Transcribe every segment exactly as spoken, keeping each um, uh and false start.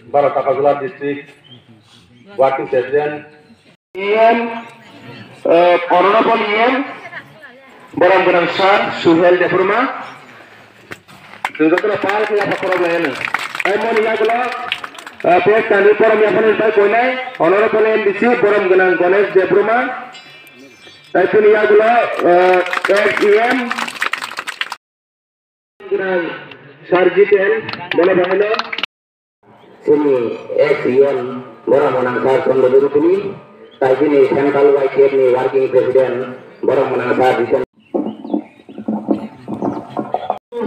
Baro Tapajula District Working President. E M, eh, Honorable E M, Borom Gwnang Sir Suhel Debbarma. Chwng jotono pal khe yapha khorok lai ano. Tai moni yagulo, eh, pek tani borom yaphani pai koinai Honorable M D C Borom Gwnang Ganesh Debbarma. Tai chini yagulo, eh, ex E M Gwnang Sir Jiten, bono bahai no. Chini ex E M Borom Gwnang Sir Chandra Debbarma, tai chini Central Y T F ni Working President Borom Gwnang Sir Jiten.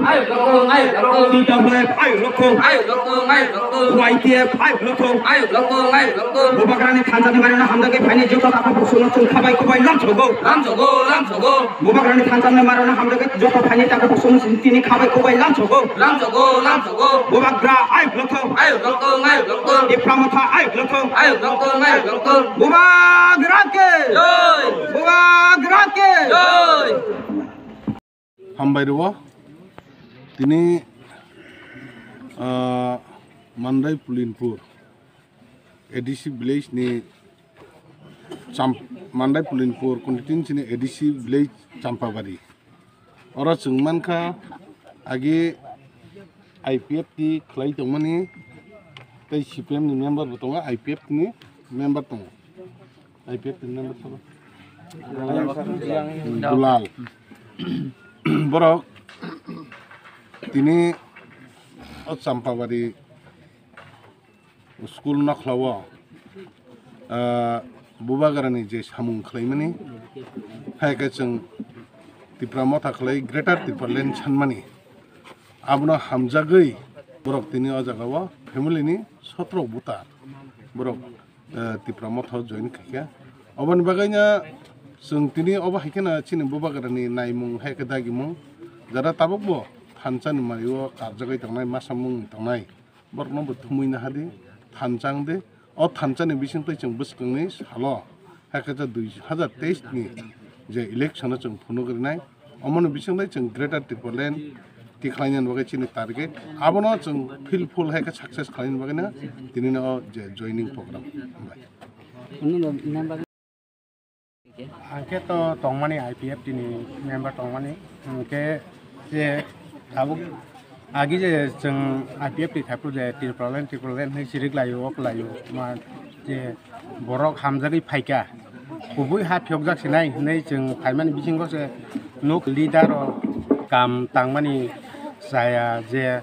Ayuk lokong, ayuk lokong. T W F ayuk lokong. Ayuk lokong, ayuk lokong. Y T F ayuk lokong. Ayuk lokong, ayuk lokong. Bubagrani thansa ni mari no hamjagwi phaini joto takhuk buksukno chwng khabai kubai lamsogo. Lamsogo, lamsogo. Bubagrani thansa ni mari no hamjagwi joto phaini takhuk buksukno chwng tini khabai kubai lamsogo. Lamsogo, lamsogo. Bubagra ayuk lokong. Ayuk lokong, ayuk lokong. Tipra Motha ayuk lokong. Ayuk lokong, ayuk lokong. Bubagra ke. Joi. Bubagra ke. Joi. Hambai rwo. Tini, ah, Mandai Pulinpur A D C village ni Cham-, Mandai Pulinpur constituency ni A D C village Champabari. Oro chwng mankha agi I P F T khlai tongmani tei C P M ni member bo tongo, I P F T ni member tongo. I P F T ni member sabo. Dulal. Borok tini o Champabari school nokhlao, ah, Bubagrani je samung khlaimani, hai khe chwng Tipra Motha khlai Greater Tipraland sanmani. Abono hamjagwi borok tini o jagao family ni sotro voter borok, eh, Tipra Motha join khaikha. Oboni bagwino chwng tini obo hai kheno chini Bubagrani naimung hai khe dagimung jara tabukbo thansa ni mario karjagwi tongnai, masa mungwi tongnai. Borokno bo thumwi naha di, thansa wng di. O thansa ni bising twi chwng bwskangni salo, hakhe dui hazar teis ni je election o chwng phunuk rinai, omoni bising twi chwng Greater Tipraland tikhlaina bagwi chini target. Abono chwng fulfill hai khe success khlaina bagwino tini no je joining program. Hambai. Hwnkhe to tongmani I P F T ni member tongmani, hwnkhe je tabuk agi je chwng I P F T thaiphuru je Tipraland, Tipraland hinwi sirik laio, ok laio, ma je borok hamjagwi phaikha, kubui ha phiyokjak sinai hinwi chwng phaimani bisingo se nuk leader rok kam tangmani chaya je,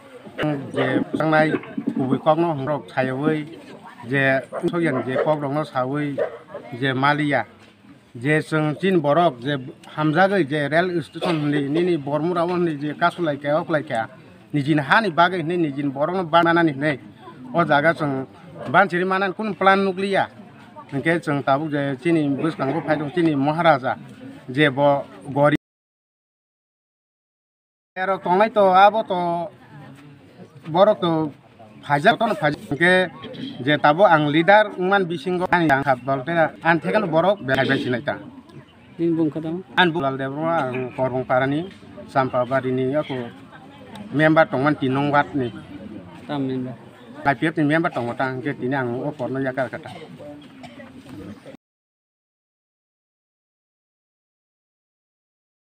je tangnai kubui kokno hwnrok sayawi je sokyan je kokrokno sawi je maliya. Je chwng chini borok je hamjagwi je rail station hwnwi nini Bormura o hwnwi je kasu laikha, ok laikha, nijini hani bagwi hwnwi nijini borokno bananani hwnwi o jaga chwng bansiri manani kunu plan nukliya. Hinkhe chwng tabuk je chini bwskango phai tongo chini Maharaja je bo gorib. Erok tongnai to, abo to, borok to phaijak, jotono phaijak. Hinkhe je tabuk ang leader wngmani bisingo ani ang kha bolte ani thekeno borok belai bai sinai ta. Nini bung kha tamo? Ani bung Lal Debbarma, ang Korbong Parani, Champabarini ako member tongmani tin nong ward ni. Tam member? I P F ni member tongo ta, hinkhe tini ang o porno yakar kha ta.